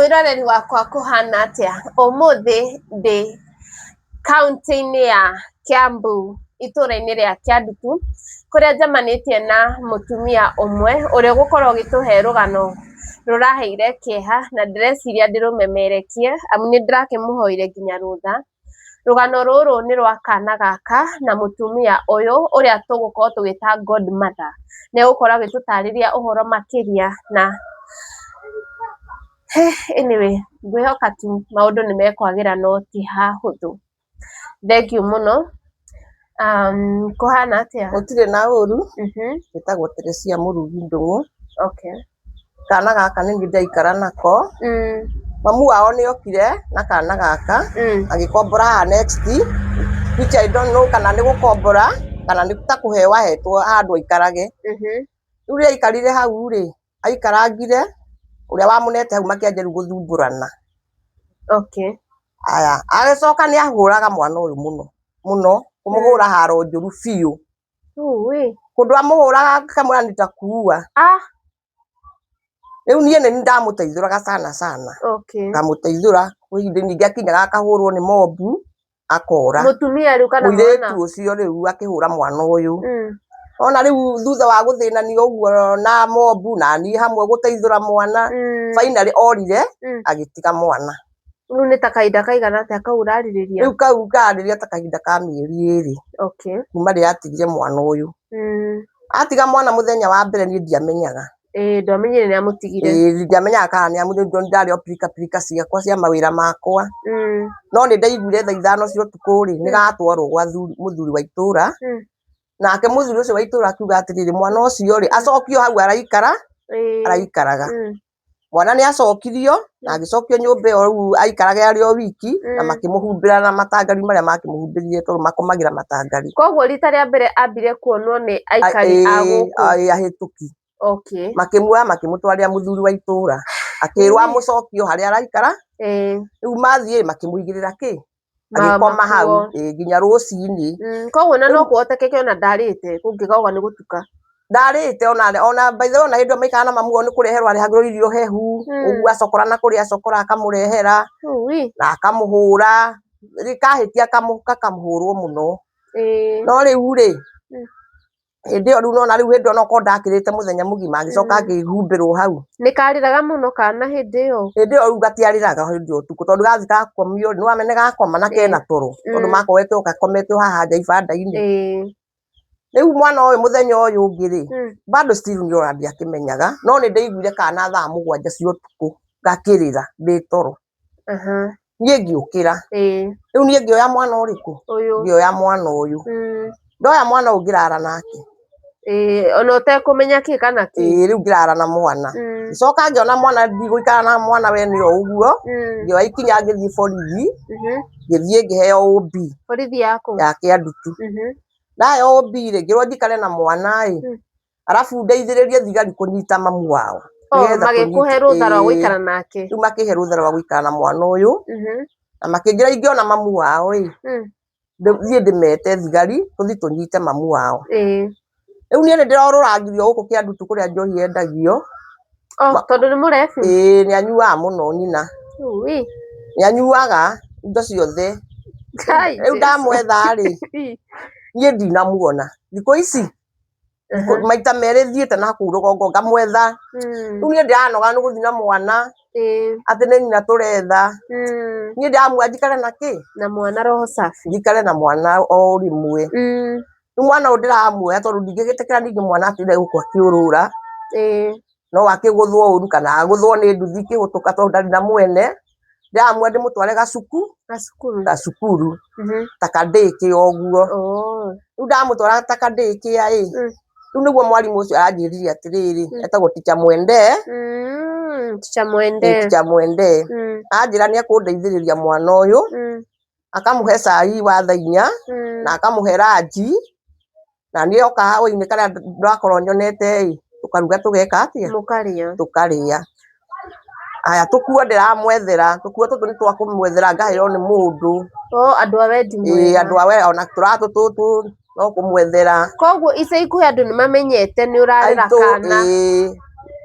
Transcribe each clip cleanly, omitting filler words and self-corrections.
Mwĩroreri wakwa kũhana atĩa? Ũmũthĩ ndĩ kauntĩ-inĩ ya Kiambu itũra-inĩ rĩa Kĩandutu, kũrĩa njemanĩtie na mũtumia ũmwe ũrĩa ũgũkorwo agĩtũhe rũgano rũraheire kĩeha na ndĩreciria ndĩrũmemerekie amu nĩ ndĩrakĩmũhoire nginya rũtha. Rũgano rũrũ nĩ rwa kana gaka na mũtumia ũyũ ũrĩa tũgũkorwo tũgĩta godmother. Nĩ egũkorwo agĩtũtarĩria ũhoro makĩria na anyway ngwĩhoka tu maũndũ nĩ mekwagĩra no ti hahũthũ. Thengiũ mũno. Kũhana atĩa? Gũtirĩ na ũru, njĩtagwo Teresia Mũrugi Ndung'u. Kana gaka nĩ niĩ ndaikara nako, mamu wao nĩ okire na kana gaka, agĩkombora haha next, which I don't know kana nĩ gũkombora, kana nĩ ta kũheo ahetwo handũ aikarage. Rĩu rĩrĩa aikarire hau rĩ, aikarangire, ũrĩa wamũnete hau makĩanjia rĩu gũthumbũrana. Aya, agĩcoka nĩ ahũraga mwana ũyũ mũno, mũno, kũmũhũra haro njũru biũ. Kũndũ amũhũraga akamwĩra nitakuua. Rĩu niĩ nĩ niĩ ndamũteithũraga sana sana. Ngamũteithũra, kwĩ hĩndĩ ningĩ akinyaga akahũrwo nĩ mobu, akora. Mũtumia rĩu kana mwana? Mũirĩtu ũcio rĩu akĩhũra mwana ũyũ. Ona rĩu thutha wa gũthĩnanio ũguo na mobu na niĩ hamwe gũteithũra mwana, finally orire agĩtiga mwana. Rĩu nĩ ta kahinda kaigana atĩa kau ũrarĩrĩria? Rĩu kau ngarĩrĩria ta kahinda ka mĩeri ĩrĩ kuma rĩrĩa atigire mwana ũyũ. Atiga mwana mũthenya wa mbere niĩ ndiamenyaga. Ĩĩ ndwamenyire nĩ amũtigire. Ĩĩ ndiamenyaga kana nĩ amũtigire tondũ ndarĩ o pirika pirika ciakwa cia mawĩra makwa. No nĩ ndaiguire thaa ithano cia ũtukũ rĩ, nĩ gatwarwo gwa mũthuri wa itũra. Nake mũthuri ũcio wa itũra akiuga atĩrĩrĩ, mwana ũcio rĩ, acokio hau araikara, araikaraga. Mwana nĩ acokirio na agĩcokio nyũmba ĩyo rĩu aikarage arĩ o wiki na makĩmũhumbĩra na matangari marĩa makĩmũhumbĩrire tondũ makomagĩra matangari. Koguo rita rĩa mbere ambire kuonwo nĩ aikari a gũkũ? Ĩĩ ahĩtũki. Makĩmuoya makĩmũtwarĩra mũthuri wa itũra akĩrwo amũcokie o harĩa araikara. Rĩu mathiĩ makĩmũigĩrĩra kĩ? Agĩkoma hau nginya rũcinĩ. Koguo ona no kũhotekeke ona ndarĩte kũngĩkauga nĩ gũtuka. Ndarĩte ona ona by the way ona hĩndĩ ĩyo maikaraga na mamu wao nĩ kũreherwo arehagĩrwo irio hehu, ũguo acokora na kũrĩa acokora akamũrehera na akamũhũra, kahĩtia gakamũhũrwo mũno. No rĩu rĩ, hĩndĩ ĩyo rĩu nona rĩu hĩndĩ ĩyo onokorwo ndakĩrĩte mũthenya mũgima agĩcoka akĩhumbĩrwo hau. Nĩ karĩraga mũno kana hĩndĩ ĩyo? Hĩndĩ ĩyo rĩu gatiarĩraga hĩndĩ ĩyo ũtukũ tondũ gathiĩ gakomio nĩ wamenya nĩ gakoma na kena toro tondũ makoretwo gakomete o haha nja ibanda-inĩ. Rĩu mwana ũyũ mũthenya ũyũ ũngĩ rĩ, bado still niĩ ona ndiakĩmenyaga no nĩ ndaiguire kana thaa mũgwanja cia ũtukũ gakĩrĩra ndĩ toro. Niĩ ngĩũkĩra. Rĩu niĩ ngĩoya mwana ũrĩkũ? Ũyũ. Ngĩoya mwana ũyũ. Ndoya mwana ũyũ ngĩrara nake. Ona ũtekũmenya kĩ kana kĩ. Ĩĩ rĩu ngĩrara na mwana. Ngĩcoka ngĩona mwana ndigũikara na mwana we nĩ o ũguo, ngĩoya ikinya ngĩthiĩ borithi, ngĩthiĩ ngĩheo OB. Borithi ya kũ? Ya Kĩandutu. Ndaheo OB rĩ, ngĩrwo njikare na mwana ĩ, arabu ndeithĩrĩrie thigari kũnyita mamu wao. Oh, Nĩgetha magĩkũhe tũnyite- rũtha rwa ĩĩ. gũikara nake. Rĩu makĩhe rũtha rwa gũikara na mwana ũyũ, na makĩnjĩra ingĩona mamu wao ĩ, thiĩ ndĩmete thigari tũthiĩ tũnyite mamu wao. Rĩu niĩ nĩ ndĩrorũrangirio gũkũ Kĩandutu kũrĩa njohi yendagio. Oh, tondũ nĩ mũrebi? Ĩĩ nĩ anyuaga mũno nyina. Nĩ anyuaga indo ciothe. Rĩu ndamwetha rĩ, niĩ ndinamuona. Thikũ ici maita merĩ thiĩte na kũu rũgongo ngamwetha. Rĩu niĩ ndĩranoga nĩ gũthiĩ na mwana atĩ nĩ nyina tũretha. Niĩ ndĩramwĩra njikare na kĩ? Na mwana roho safi. Njikare na mwana o rĩmwe. Rĩu mwana ũyũ ndĩramuoya tondũ ndingĩgĩtĩkĩra ningĩ mwana atinde gũkũ akĩũrũra. No akĩgũthwo ũru kana agũthwo nĩ nduthi ĩkĩhĩtũka tondũ ndarĩ na mwene. Ndĩramwĩra ndĩmũtware gacuku, gacukuru ta ka daycare ũguo. Rĩu ndamũtwara ta ka daycare ĩ, rĩu nĩguo mwarimũ ũcio aranjĩrire atĩrĩrĩ, etagwo teacher Mwende, Teacher Mwende. Teacher Mwende, anjĩra nĩ ekũndeithĩrĩria mwana ũyũ, akamũhe cai wa thaa inya, na akamũhe ranji, na niĩ oka hwainĩ karĩa ndakorwo nyonete ĩ, tũkaruga tũgeka atĩa? Mũkarĩa. Tũkarĩa. Aya tũkuo ndĩramwethera, tũkuo tũtũ nĩ twa kũmwethera ngaheo nĩ mũndũ. Oh, andũ a wendi Ĩĩ mwega. andũ a we ona tũratũ tũtũ no kũmwethera. Koguo ica ikuhĩ andũ nĩ mamenyete nĩ ũrarera Aitũ kana. ĩĩ.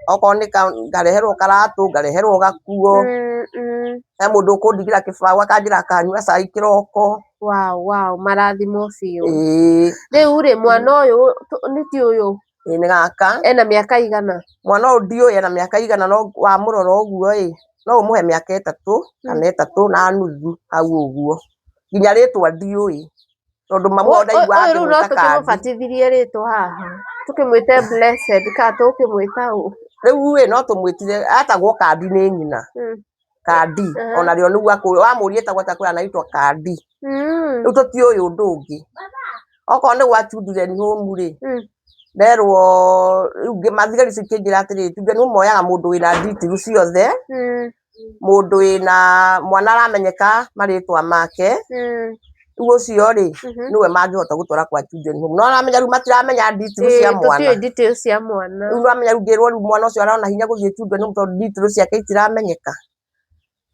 Okorwo nĩ ngareherwo karatũ, ngareherwo gakuo. He mũndũ ũkũndigĩra kĩbaũ akanjĩra kanyua cai kĩroko. Wow, wow, marathimo biũ. Ĩĩ. Rĩu rĩ, mwana ũyũ nĩ ti ũyũ? Ĩĩ nĩ gaka. Ena mĩaka igana? Mwana ũyũ ndiũĩ ena mĩaka igana, no wamũrora ũguo ĩ, no ũmũhe mĩaka 3 kana 3.5 hau ũguo. Nginya rĩtwa ndiũĩ, tondũ mamu wao ndaiguaga Ũyũ rĩu no akĩmwĩta Kandi. tũkĩmũbatithirie rĩtwa haha, tũkĩmwĩte Blessed kana tũkĩmwĩta ũ? Rĩu ĩ, no tũmwĩtire, etagwo Kandi nĩ nyina. Kandi, ona rĩo nĩguo wamũria etagwo atĩa akwĩra anaitwa Kandi. Rĩu tũtiũĩ ũndũ ũngĩ. Okorwo nĩ gwa children home rĩ, nderwo rĩu mathigari icio ikĩnjĩra atĩrĩrĩ, children home moyaga mũndũ wĩna details ciothe, mũndũ wĩna mwana aramenyeka marĩtwa make, rĩu ũcio rĩ, nĩwe mangĩhota gũtwara kwa children home. No aramenya rĩu matiramenya details cia mwana. Tũtiũĩ details cia mwana. Rĩu nĩwamenya rĩu ngĩrwo rĩu mwana ũcio arona hinya gũthiĩ children home tondũ details ciake itiramenyeka.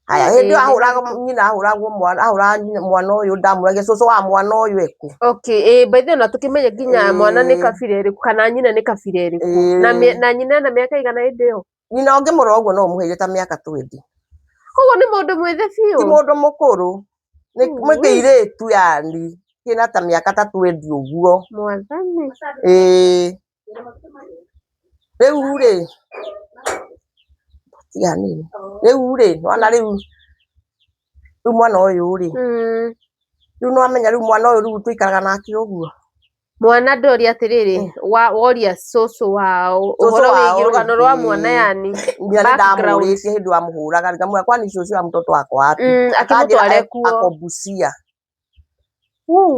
Haya, hĩndĩ ĩyo ahũraga nyina, ahũragwo mwana, ahũraga nyina mwana ũyũ, ndamũragia cũcũ wa mwana ũyũ ekũ. Okay, ĩĩ, by the way, na tũkĩmenye nginya mwana nĩ kabira ĩrĩkũ kana nyina nĩ kabira ĩrĩkũ. Na nyina ena mĩaka igana hĩndĩ ĩyo? Nyina ũngĩmũrora ũguo no ũmũheire ta mĩaka 20. Koguo nĩ mũndũ mwĩthĩ biũ? Ti mũndũ mũkũrũ, nĩ kĩirĩtu yani, kĩna ta mĩaka ta 20 ũguo. Mwathani. Ĩĩ. Rĩu rĩ, tiga hanini. Rĩu rĩ, nĩwona rĩu, rĩu mwana ũyũ rĩ, rĩu nĩwamenya rĩu mwana ũyũ rĩu tũikaraga nake ũguo. Mwana ndoria atĩrĩrĩ, woria cũcũ wao ũhoro wĩgiĩ rũgano rwa mwana yani. Nginya nĩ ndamũrĩtie hĩndĩ wamũhũraga, ngamwĩra kwani cũcũ wa mtoto wako wapi? Akĩmũtware kuo. Ako Busia.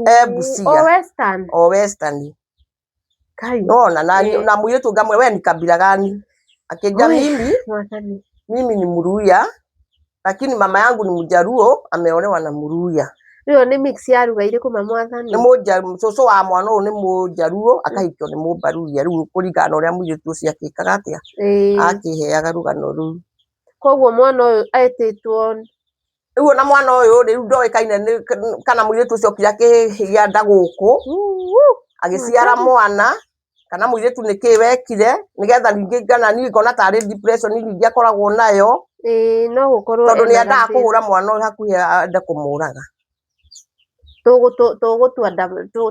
E Busia. O Western. O Western. Nona na mũirĩtu ngamwĩra we ni kabila gani? Akĩnjĩra mimi ni Mluhya, lakini mama yangu ni Mjaluo, ameolewa na Mluhya. Ĩyo nĩ mix ya ruga irĩkũ ma mwathani? Nĩ cũcũ wa mwana ũyũ nĩ Mũjaluo, akahikio nĩ Mũbaluhya, rĩu kũringana na ũrĩa mũirĩtu ũcio akĩkaga atĩa, akĩheaga rũgano rũu. Koguo mwana ũyũ etĩtwo Rĩu ona mwana ũyũ rĩ, rĩu ndoĩkaine kana mũirĩtu ũcio okire akĩhĩa nda gũkũ, agĩciara mwana, kana mũirĩtu nĩ kĩĩ wekire, nĩgetha ningĩ kana niĩ ngona tarĩ depression ningĩ akoragwo nayo. Ĩĩ, no gũkorwo tondũ nĩ endaga kũhũra mwana ũyũ hakuhĩ ende kũmũraga.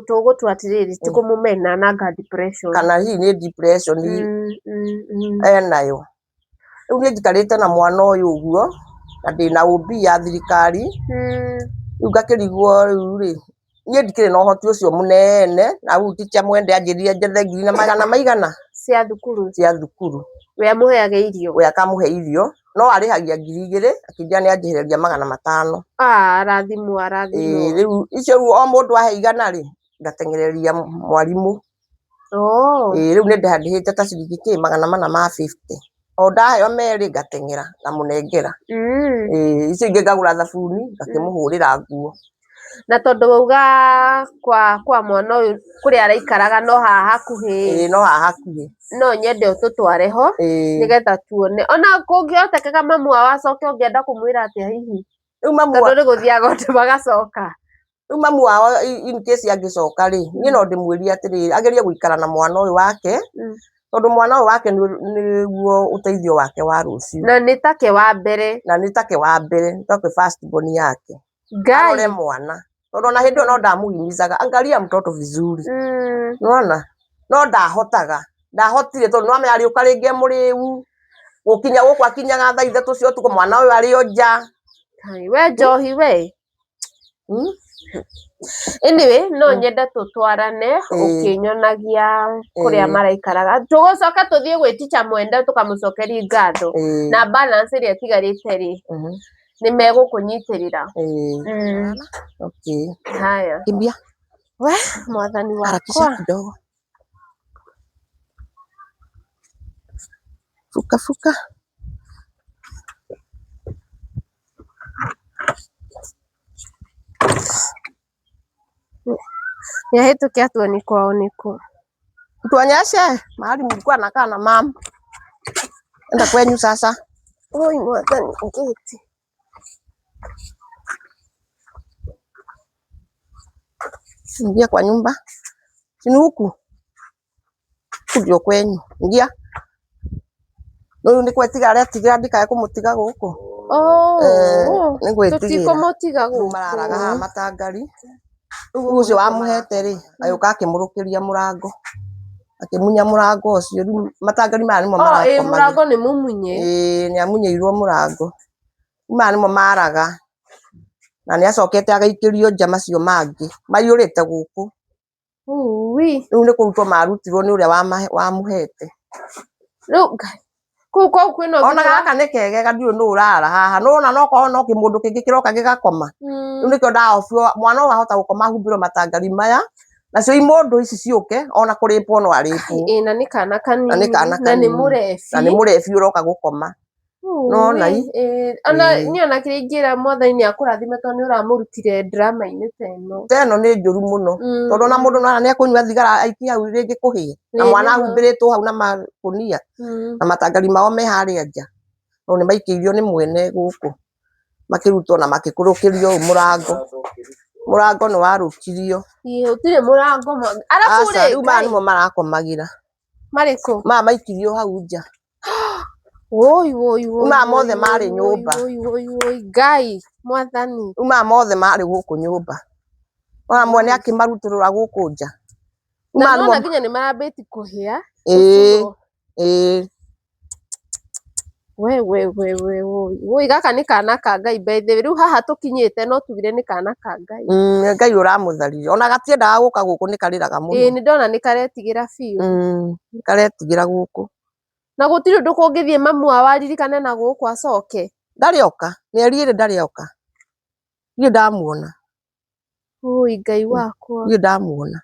Tũgũtua atĩrĩrĩ, ti kũmũmena nanga depression. Kana hihi nĩ depression enayo. Rĩu niĩ njikarĩte na mwana ũyũ ũguo, na ndĩna OB ya thirikari, rĩu ngakĩrigwo rĩu rĩ, niĩ ndikĩrĩ na ũhoti ũcio mũnene, na rĩu teacher Mwende anjĩrire njethe ngiri na magana maigana cia thukuru. Cia thukuru. We amũheaga irio? We akamũhe irio, no arĩhagia 2,000, akĩnjĩra nĩ anjehereria 500. Arathimwo, arathimwo. Rĩu icio rĩu o mũndũ ahe 100 rĩ, ngatengereria mwarimũ. Rĩu nĩ ndĩhandĩhĩte ta ciringi kĩ 450. O ndaheo merĩ ngateng'era ngamũnengera. Icio ingĩ ngagũra thabuni ngakĩmũhũrĩra nguo. Na tondũ wauga kwa mwana ũyũ kũrĩa araikaraga no haha hakuhĩ. Ĩĩ, no haha hakuhĩ. No nyende ũtũtware ho nĩgetha tuone. Ona kũngĩhotekeka mamu wao acoke ũngĩenda kũmwĩra atĩa hihi? Rĩu mamu Tondũ nĩ gũthiaga ũndũ magacoka. Rĩu mamu wao in case angĩcoka rĩ, niĩ no ndĩmwĩrie atĩrĩrĩ, agerie gũikara na mwana ũyũ wake, tondũ mwana ũyũ wake nĩguo ũteithio wake wa rũciũ. Na nĩ take wa mbere. Na nĩ take wa mbere, nĩ take first born yake. Ngai. Arore mwana. Tondũ ona hĩndĩ ĩyo no ndamũhimizaga, angalia mtoto vizuri. Nĩwona? No ndahotaga. Ndahotire tondũ nĩwamenya arĩũka rĩngĩ e mũrĩu. Gũkinya gũkũ akinyaga thaa 3 cia ũtukũ, mwana ũyũ arĩ o nja. Ngai, we njohi we. Anyway, no nyende tũtwarane ũkĩnyonagia kũrĩa maraikaraga. Tũgũcoka tũthiĩ gwĩ teacher Mwende tũkamũcokeria ngatho. Na balance ĩrĩa ĩtigarĩte rĩ, nĩ megũkũnyitĩrĩra. Okay. Haya. Kimbia. We, mwathani wakwa. Harakisha kidogo. Fuka fuka. Nĩahĩtũke atuoni kwao nĩkũ. Tuonyeshe mahali mlikuwa nakaa na mama. Enda kwenyu sasa. Oi mwathani ngĩti. Ingia kwa nyumba. Si ni huku? Huku ndio kwenyu. Ingia. Rĩu nĩ gwetigĩra aretigĩra ndikae kũmũtiga gũkũ. Oh, Eh, nĩ gwĩtigĩra. Tũtikũmũtiga Rĩu gũkũ. mararaga haha matangari. Rĩu ũcio wamũhete rĩ, agĩũka akĩmũrũkĩria mũrango. Akĩmunya mũrango ũcio. Rĩu matangari maya nĩmo Oh, ĩ marakomagĩra. mũrango nĩ mũmunye. Ĩĩ nĩ amunyĩirwo mũrango. Rĩu maya nĩmo maraga. Na nĩ acokete agaikĩrio nja macio mangĩ. Maiyũrĩte gũkũ. Ui. Rĩu nĩ kũrutwo marutirwo nĩ ũrĩa wamũhete. Rĩu Ngai. Kũu kũu kwĩna Ona gaka nĩ kegega ndiũĩ nũ ũrara haha. Nĩwona no korwo no kĩmũndũ kĩngĩ kĩroka gĩgakoma. Rĩu nĩkĩo ndahobiwo mwana ũyũ ahota gũkoma ahumbĩrwo matangari maya. Nacio imũndũ ici ciũke ona kũrĩpwo no arĩpwo. Ĩ na nĩ kana kanini. Na nĩ kana Na nĩ kanini. mũrebi. Na nĩ mũrebi ũroka gũkoma. Nĩwona i? Ĩ, ona Ĩĩ. niĩ ona kĩrĩa ingĩra mwathani nĩ akũrathime tondũ nĩ ũramũrutire drama-inĩ ta ĩno. Ta ĩno nĩ njũru mũno. Tondũ ona mũndũ nĩwona nĩ ekũnyua thigara aikie hau rĩngĩ kũhĩe. Na Ĩĩ, mwana nĩma. ahumbĩrĩtwo hau na makũnia. Na matangari mao me harĩa nja. Tondũ nĩ maikĩirio nĩ mwene gũkũ. Makĩrutwo na makĩkũrũkĩrio ũũ mũrango. Mũrango nĩ warũkirio. Ĩĩ, gũtirĩ mũrango arabu Aca, rĩ, rĩu maya Ngai, nĩmo marakomagĩra. Marĩkũ? Maya maikirio hau nja. Woi woi woi. Maya mothe woi, marĩ woi, nyũmba. Woi woi woi Ngai mwathani. Rĩu maya mothe marĩ gũkũ nyũmba. Ona mwene akĩmarutũrũra gũkũ nja. Rĩu Na maya nĩmo nona nginya nĩ marambĩti kũhĩa. Ĩĩ, Gũcurwo. ĩĩ. We we we we woi. Woi gaka nĩ kana ka Ngai by the way. Rĩu haha tũkinyĩte no tugire nĩ kana ka Ngai. Ngai ũramũtharirie. Ona gatiendaga gũka gũkũ nĩ karĩraga mũno. Ĩĩ nĩ ndona nĩ karetigĩra biũ. Nĩ karetigĩra gũkũ. Na gũtirĩ ũndũ kũngĩthiĩ mamu wao aririkane na gũkũ acoke. Ndarĩ oka, mĩeri ĩrĩ ndarĩ oka. Ndirĩ ndamuona. Ũi Ngai wakwa. Ndirĩ ndamuona.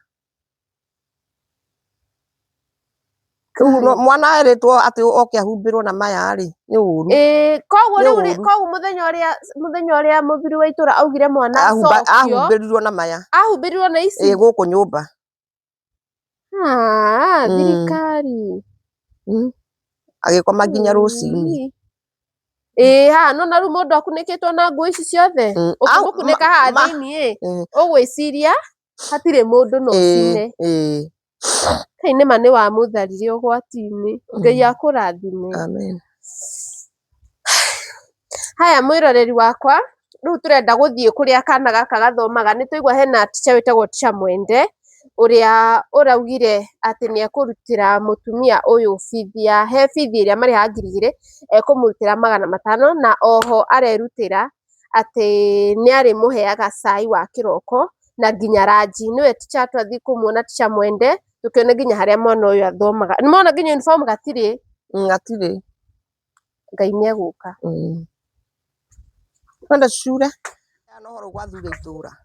Rĩu mwana erĩtwo atĩ oke ahumbĩrwo na maya rĩ, nĩ ũru. Ĩĩ, koguo Nĩ rĩu rĩ, ũru. koguo mũthenya ũrĩa mũthuri wa itũra augire mwana acokio. Ahumbĩrirwo na maya. Ahumbĩrirwo na ici? Ĩĩ, gũkũ nyũmba. Ah, thirikari. Agĩkoma nginya rũcinĩ. Ĩĩ, haha nona rĩu mũndũ akunĩkĩtwo na nguo ici ciothe. Ũkĩmũkunĩka haha thĩiniĩ ĩ, ũgwĩciria hatirĩ mũndũ no ũcine. Ĩĩ. Ngai nĩma nĩ wamũtharirie ũgwati-inĩ. Ngai akũrathime. Amen. Haya mwĩroreri wakwa, rĩu tũrenda gũthiĩ kũrĩa kana gaka gathomaga. Nĩ twaigua hena teacher wĩtagwo teacher Mwende, ũrĩa ũraugire atĩ nĩ ekũrutĩra mũtumia ũyũ bithi ya, he bithi ĩrĩa marĩhaga 2,000, ekũmũrutĩra 500, na oho arerutĩra atĩ nĩ arĩmũheaga cai wa kĩroko na nginya ranji. Nĩwe teacher twathiĩ kũmuona teacher Mwende, tũkĩone nginya harĩa mwana ũyũ athomaga. Nĩ mona nginya uniform gatirĩ? Gatirĩ. Ngai nĩ egũka. Twende cure.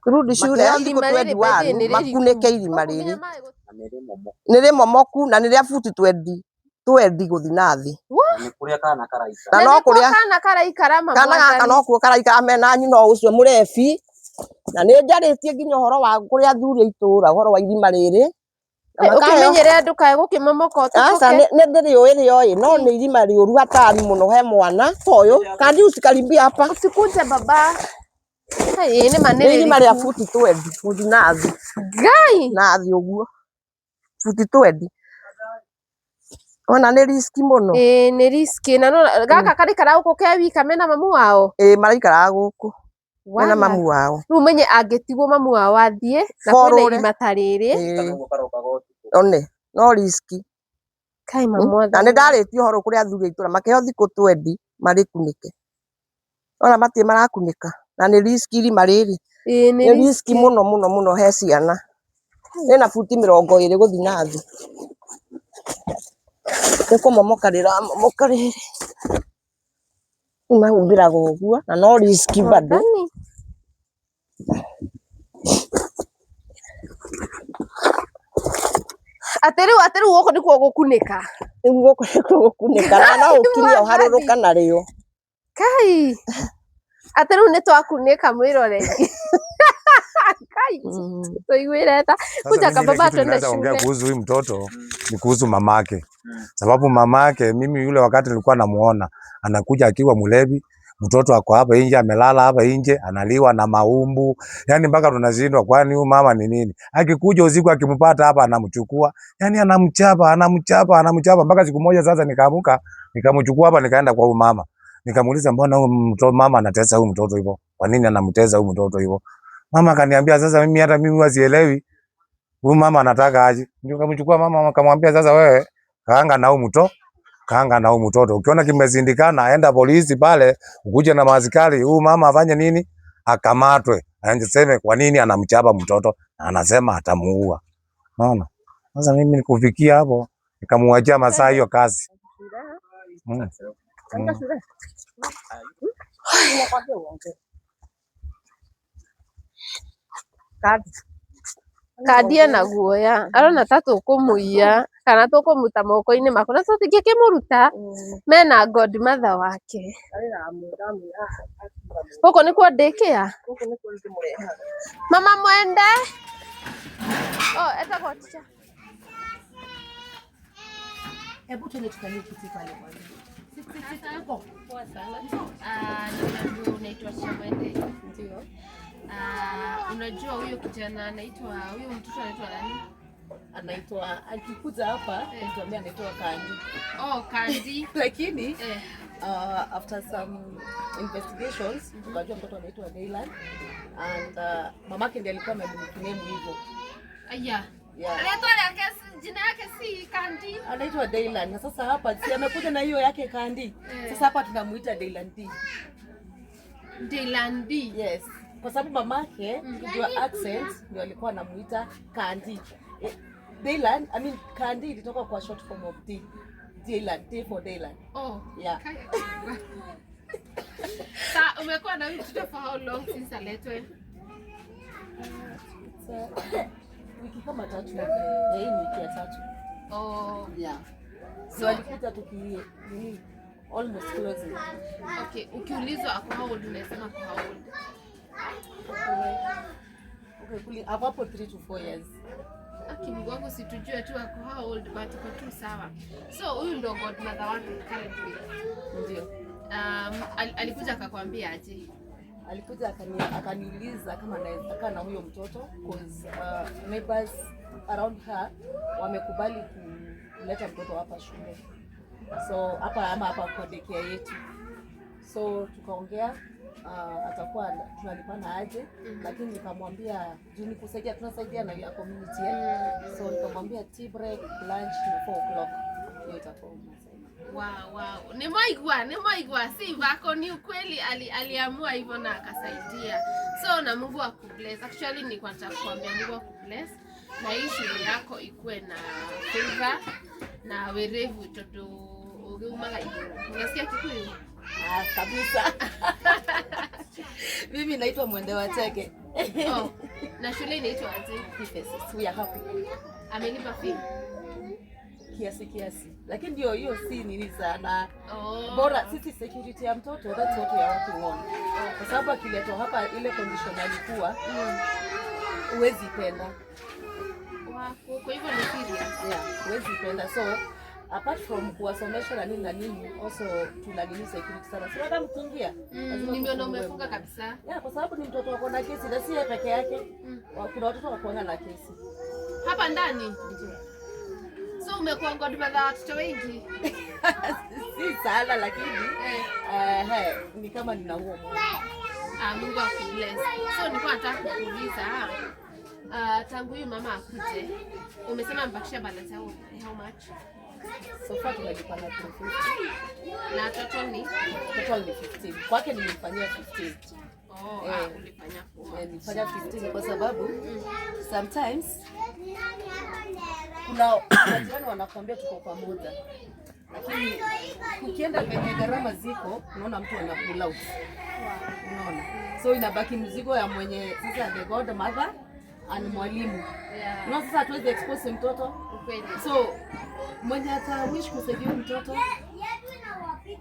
Turudi shule Irima thikũ rĩrĩ 21 by the way nĩ rĩriku. makunĩke irima Gũkũ nginya rĩrĩ. maĩ Nĩ rĩmomoku na nĩ rĩa buti twendi gũthiĩ na thĩ. Na Na no nĩkuo kũrĩa kana karaikara ma kana gaka mwathani. no kuo karaikara mena nyina ũcio mũrebi. Na nĩ njarĩtie nginya ũhoro wa kũrĩa athuri a itũũra ũhoro wa irima rĩrĩ. Na makaheo Ũkĩmenyere ndũkae gũkĩmomoka Aca ũtubũke. nĩ ndĩrĩũĩ rĩoĩ no nĩ irima rĩũru hatari mũno he mwana ta ũyũ. Kandi usikaribie hapa. Usikunje baba. Ĩĩ nĩ ma nĩ Nĩ irima rĩa rĩriku. buti twendi gũthiĩ na thĩ. Ngai. Na thĩ ũguo. Buti twendi. Wona nĩ riski mũno. Ĩĩ nĩ riski na no gaka karaikara gũkũ ke wika mena mamu wao. Ĩĩ maraikaraga gũkũ. Mena Wala. mamu wao. Rĩu ũmenye angĩtigwo mamu wao athiĩ na kwĩna Borũre. irima ta rĩrĩ. Ĩĩ. One no riski. Kai ma Na nĩ mwathani. ndarĩtie ũhoro kũrĩa athuri a itũũra makĩheo thikũ twendi marĩkunĩke. Ona matirĩ marakunĩka na nĩ riski irima rĩrĩ. Ĩĩ nĩ Nĩ riski riski. mũno mũno mũno he ciana. Rĩna buti 20 gũthiĩ na thĩ. Nĩ kũmomoka rĩramomoka rĩrĩ. Rĩu mahumbĩraga ũguo na no riski bado. Mwathani. Atĩ rĩu gũkũ nĩkuo gũkunĩka. Rĩu gũkũ nĩkuo gũkunĩka na no ũkirie ũharũrũka narĩo. Kai. Atĩ rĩu nĩ twakunĩka mwĩroreri. Kai. Tũiguĩre tha. Sasa Kuja mimi ile kababa kitu twende ninaweza ongea shule. kuhusu huyu mtoto ni kuhusu mamake, sababu mamake mimi yule wakati nilikuwa namuona anakuja akiwa mlevi, Mtoto ako hapa nje, amelala hapa nje, analiwa na maumbu. Yani mpaka tunashindwa, kwani huyu mama ni nini? Akikuja usiku akimpata hapa anamchukua, yani anamchapa, anamchapa, anamchapa mpaka siku moja sasa nikaamuka, nikamchukua hapa nikaenda kwa huyu mama. Nikamuuliza, mbona huyu mtoto mama anatesa huyu mtoto hivyo? Kwa nini anamtesa huyu mtoto hivyo? Mama akaniambia sasa mimi hata mimi huwa sielewi. Huyu mama anataka aje? Ndio kamchukua mama akamwambia sasa wewe kaanga na huyu mtoto, kaanga na huyu mtoto. Ukiona kimezindikana enda polisi pale, ukuje na maaskari, huyu mama afanye nini? Akamatwe. Anaseme kwa nini anamchapa mtoto na anasema atamuua. Unaona? Sasa mimi nikufikia hapo nikamwachia masaa hiyo kazi. Mm. Mm. Kandi ena guoya arona ta tũkũmũiya kana tũkũmũruta moko-inĩ makwa na tũtingĩkĩmũruta mena godmother wake. Gũkũ nĩkuo ndĩkĩa mama Mwende. Oh, etagwo teacher. Hebu tuende tukalie kiti pale kwanza. Poa sana. Unaitwa Teacher Mwende? Ndio. Unajua huyo kijana anaitwa, huyo mtoto anaitwa nani? Anaitwa, akikuja hapa alituambia anaitwa Kandi. Oh, Kandi. Lakini after some investigations tukajua mtoto anaitwa Daylan and mamake ndiye alikuwa amemnickname hivyo. Aya. Yeah. Anaitwa yake, jina yake si Kandi. Anaitwa Daylan na sasa hapa si amekuja na hiyo yake Kandi. Sasa hapa tunamuita Daylan D. Daylan D. Yes. Kwa sababu mamake ndio accent ndio alikuwa anamuita Kandi. Daylan, I mean Kandi ilitoka kwa short form of D. Daylan, D for Daylan. Oh. Yeah. Sa umekuwa na huyu mtoto for how long since aletwe? It's, wiki kama tatu hivi. Hii ni wiki ya tatu. Oh. Yeah. So alikuja tuki nini almost closing. Okay, ukiulizwa ako how old unasema ako how old? Okay, kuli hapo 3 to 4 years. Aki Mungu wangu situjue tu ako how old but uko tu sawa. So huyu ndo godmother wake currently. Ndio. Alikuja akakwambia aje? Alikuja akaniuliza kama naweza kaa na huyo mtoto cause neighbors around her wamekubali kuleta mtoto hapa shule. So hapa ama hapa kwa daycare yetu. So tukaongea atakuwa tunalipana aje, lakini nikamwambia juu ni kusaidia, tunasaidia na ya community eh? So nikamwambia tea break, lunch na 4 o'clock hiyo itakuwa unasema. Wow. Nimeigwa, nimeigwa. Si vako ni ukweli aliamua hivyo na akasaidia. So na Mungu akubless. Actually nilikuwa nataka kuambia Mungu akubless na hii shule yako ikuwe na favor na werevu tondu ugiumaga iguru. Unasikia Kikuyu? Ah, kabisa. Mimi naitwa Mwende wa Chege. Oh, na shule inaitwa aje? Ephesus. We are happy. Amelipa fee. Kiasi kiasi. Lakini ndio hiyo si nini sana. Oh. Bora sisi security ya mtoto, that's what we are working on. Kwa sababu akiletwa hapa ile condition alikuwa huwezi penda. Wako, kwa hivyo ni serious. Yeah, huwezi penda. So apart from kuwasomesha na nini na nini, also tuna nini security sana. So hata mkiingia lazima Nimeona tufungue umefunga mlango. kabisa. Yeah, kwa sababu ni mtoto wako na kesi na si yeye peke yake. Kuna watoto wakuanga na kesi. Hapa ndani. Ndio. So umekuwa godmother wa watoto wengi? Si sana lakini Eh. Ni kama nina huo moyo. Ah, Mungu akubless. So nilikuwa nataka kukuuliza tangu huyu mama akuje, umesema mbakisha balance how much? So far tunalipana 350. Na total ni? Total ni 15. Kwake nilimfanyia 15. Oh, Eh. ah, ulifanya poa. Eh, nilifanya 15 kwa sababu sometimes kuna majirani wanakuambia tuko pamoja, lakini ukienda penye gharama ziko, unaona mtu ana pull out, unaona, so inabaki mzigo ya mwenye sasa, the godmother and mwalimu. Unaona, sasa hatuwezi expose mtoto, Ukweli. so mwenye ata wish kusaidia mtoto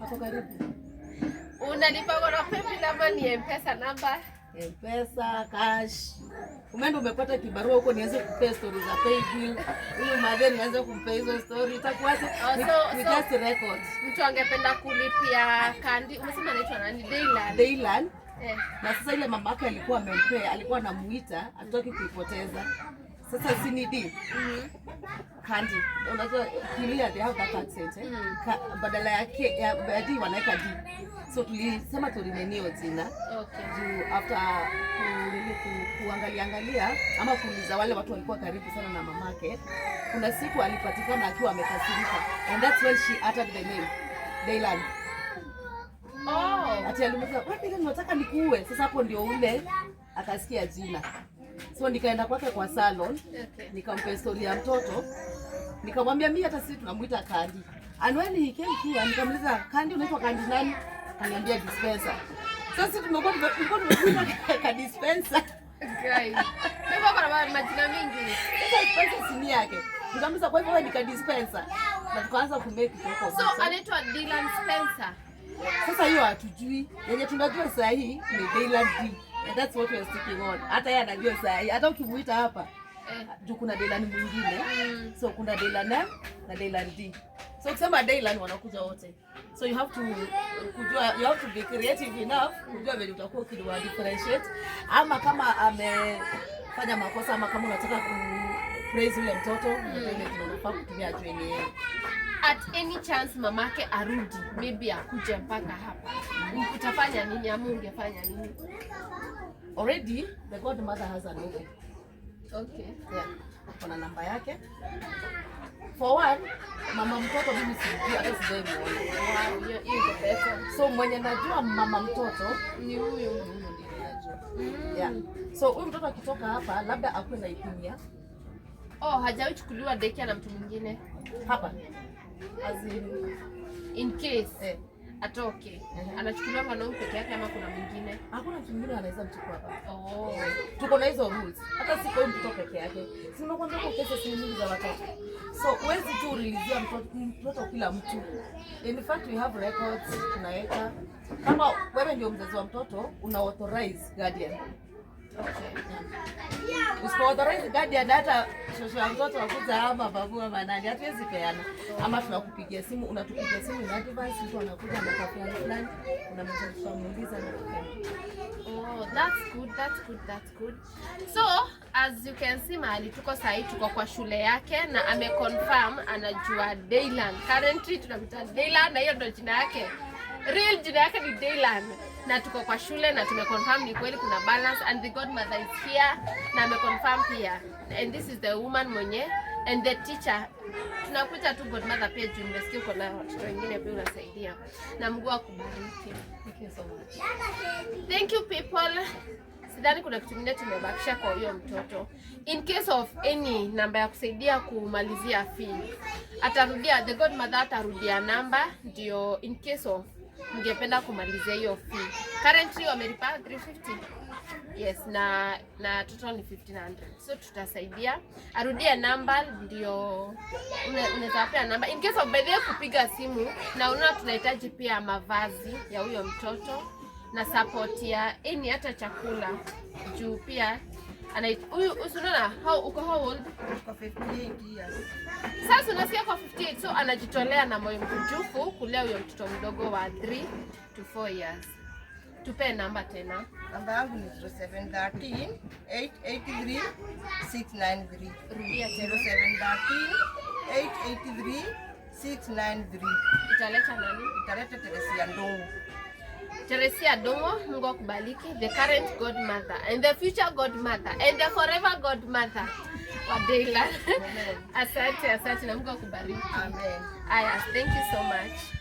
ako karibu. Unalipa kwa paybill ama ni M-Pesa number? Mpesa, cash. Umeenda umepata kibarua huko, nianze kupea story za pay bill. Huyu madhe nianze kumpea hizo story. Itakuwa Oh, we so- just record. Mtu angependa kulipia Kandi, umesema anaitwa nani? Daylan. Daylan. Eh. Na sasa ile mama yake alikuwa amempea, alikuwa anamuita, hataki kuipoteza. Sasa si ni D. Kandi. Unajua Kiluya they have that accent, eh? Badala ya K ya D wanaweka D. So tulisema turename hiyo jina. Juu after kuangalia angalia ama kuuliza wale watu walikuwa karibu sana na mamake, kuna siku alipatikana akiwa amekasirika, and that's when she uttered the name Daylan. Oh. Ati alimuuliza, "Wewe Daylan, unataka nikuue?" Sasa hapo ndio ule akasikia jina, so nikaenda kwake kwa salon. Nikampa story ya mtoto, nikamwambia mimi hata sisi tunamuita Kandi. And when he came here, nikamuuliza, "Kandi, unaitwa Kandi nani?" Akaniambia dispenser. Sasa sisi tulikuwa tumekuita ka dispenser. Guys. Ndio kuna majina mingi. Sasa dispenser si ni yake. Nikamuuliza, "Kwa hivyo wewe ni ka dispenser?" Na tukaanza ku make joke of So it. anaitwa Dylan Spencer. Sasa hiyo hatujui. Yenye tunajua saa hii ni Dylan D. And that's what we are sticking on. Hata yeye anajua saa hii. Hata ukimuita hapa, juu kuna Dylan mwingine. So kuna Dylan M na Dylan D. So ukisema Dylan wanakuja wote. So you have to kujua, you have to be creative enough kujua vile utakuwa ukiwa differentiate, ama kama amefanya makosa, ama kama unataka ku praise yule mtoto, unajua ile jina unafaa kutumia ajue ni yeye. At any chance mamake arudi, maybe akuje mpaka hapa, utafanya nini ama ungefanya nini? Already the godmother has an offer. Yeah. Kuna namba yake. For one, mama mtoto mimi sijui, hata sijai muona. Wow, hiyo iko better. So mwenye najua mama mtoto Ni huyu. ni huyo ndiye najua. Yeah. So huyu mtoto akitoka hapa labda akuwe na ipimia Oh, hajawahi chukuliwa daycare na mtu mwingine? Hapa. As in, In case atoke. Anachukuliwa kwa huyu peke yake ama kuna mwingine? Hakuna mtu mwingine anaweza mchukua hapa. Oh. Tuko na hizo rules. Hata si kwa huyu mtoto peke yake. Si nimekuambia kwa cases ni nyingi za watoto. So huwezi tu release mtoto kila mtu. In fact, we have records tunaweka. Kama wewe ndio mzazi wa mtoto, una authorize guardian. Usipo authorize guardian, hata shosho ya mtoto akuja ama babu ama nani, hatuwezi peana. Ama tunakupigia simu, unatupigia simu in advance, mtu anakuja anakaa fulani fulani, unamwambia, tutamuuliza na tupeane. Oh, that's good, that's good, that's good. So, as you can see, mahali tuko sahi, tuko kwa shule yake na ameconfirm anajua Daylan. Currently tunamwita Daylan na hiyo ndio jina yake. Real jina yake ni Daylan. Na tuko kwa shule na tumeconfirm ni kweli kuna balance, and the godmother is here na ameconfirm pia. And this is the woman mwenye and the teacher. Tunakuita tu godmother pia juu nimesikia uko na watoto wengine pia unasaidia. Na Mungu akubariki. Thank you so much. Thank you, people. Sidhani kuna kitu kingine tumebakisha kwa huyo mtoto. In case of any namba ya kusaidia kumalizia fee, atarudia, the godmother atarudia namba ndio in case of mngependa kumalizia hiyo fee. Currently wamelipa 350. Yes, na total ni 1500. So tutasaidia. Arudie namba ndio unaweza pea namba in case of, by the way, kupiga simu, na unaona tunahitaji pia mavazi ya huyo mtoto na support ya any, hata chakula, juu pia huyu unaona how uko how old? Kwa 58 years. Sasa unasikia kwa 58, so anajitolea na moyo mkunjufu kulea huyo mtoto mdogo wa 3 to 4 years. Tupe namba tena. Namba yangu ni 0713 883 693. Rudia tena. 0713 883 693. Italeta nani? Italeta Teresia Ndungu. Teresia Dongo, Mungu akubariki, the current godmother and the future godmother and the forever godmother wa Daylan. Asante, asante na Mungu akubariki. Amen. Aya, thank you so much.